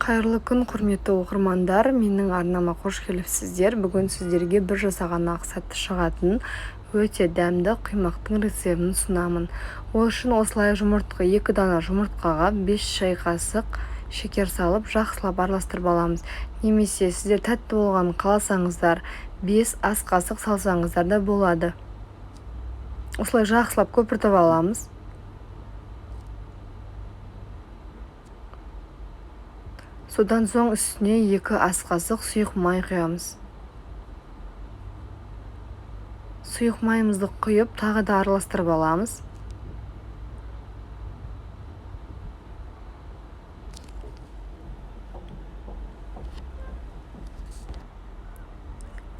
Қайырлы күн, құрметті оқырмандар! Менің арнама қош келіпсіздер. Бүгін сіздерге бір жасаған ақ сәтті шығатын өте дәмді құймақтың рецептін ұсынамын. Ол үшін осылай 2 дана жұмыртқаға 5 шай қасық шекер салып, жақсылап араластырып аламыз. Немесе сіздер тәтті болғанын қаласаңыздар, 5 ас қасық салсаңыздар да болады. Осылай жақсылап көпіртіп аламыз. Содан соң үстіне 2 ас қасық сұйық май құямыз. Сұйық майымызды құйып, тағы да араластырып аламыз.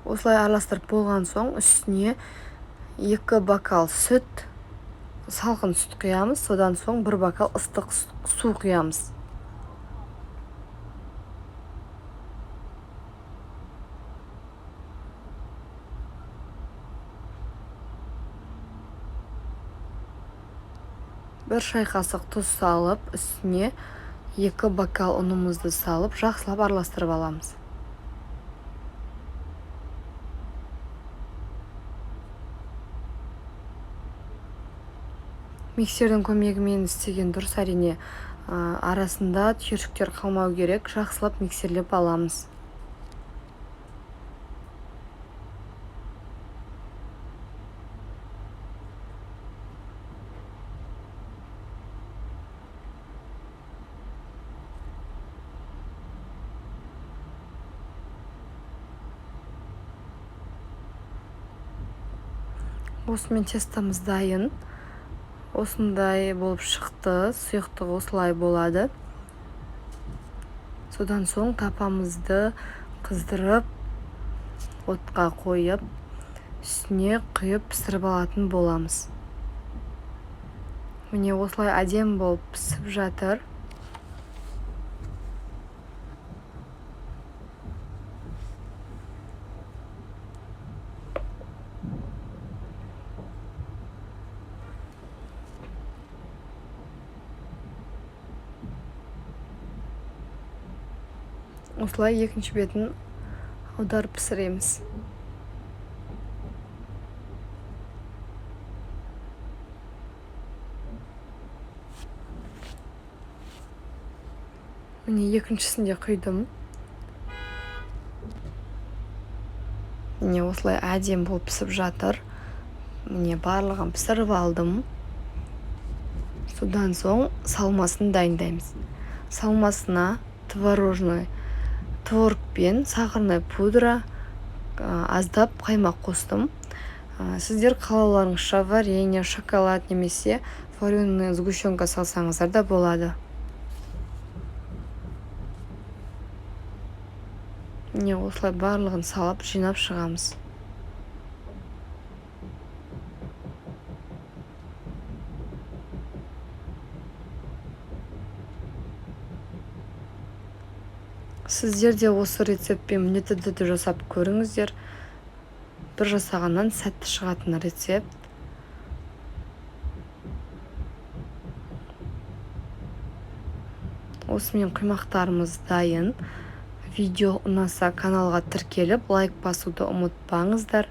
Осылай араластырып болған соң үстіне 2 бокал сүт, салқын сүт құямыз. Содан соң 1 бокал ыстық су құямыз. Бір шай қасық тұз салып, үстіне 2 бокал ұнымызды салып, жақсылап араластырып аламыз. Миксердің көмегімен істеген дұрыс, әрине, арасында түйіршіктер қалмау керек, жақсылап миксерлеп аламыз. Осымен тестомыз дайын. Осындай болып шықты, сұйықтығы осылай болады. Содан соң тапамызды қыздырып, отқа қойып, үстіне құйып пісіріп алатын боламыз. Міне осылай әдемі болып пісіп жатыр. Осылай екінші бетін аударып пісіреміз. Міне екіншісін де құйдым. Міне осылай әдемі болып пісіп жатыр. Міне барлығын пісіріп алдым. Содан соң салмасын дайындаймыз. Салмасына творожный творог пен сахарная пудра, аздап қаймақ қостым. Сіздер қалауларыңызша варенье, шоколад немесе вареная сгущенка салсаңыздар да болады. Міне осылай барлығын салып жинап шығамыз. Сіздер де осы рецептпен міндетті түрде жасап көріңіздер. Бір жасағаннан сәтті шығатын рецепт. Осымен құймақтарымыз дайын. Видео ұнаса каналға тіркеліп, лайк басуды ұмытпаңыздар.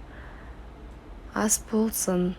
Ас болсын.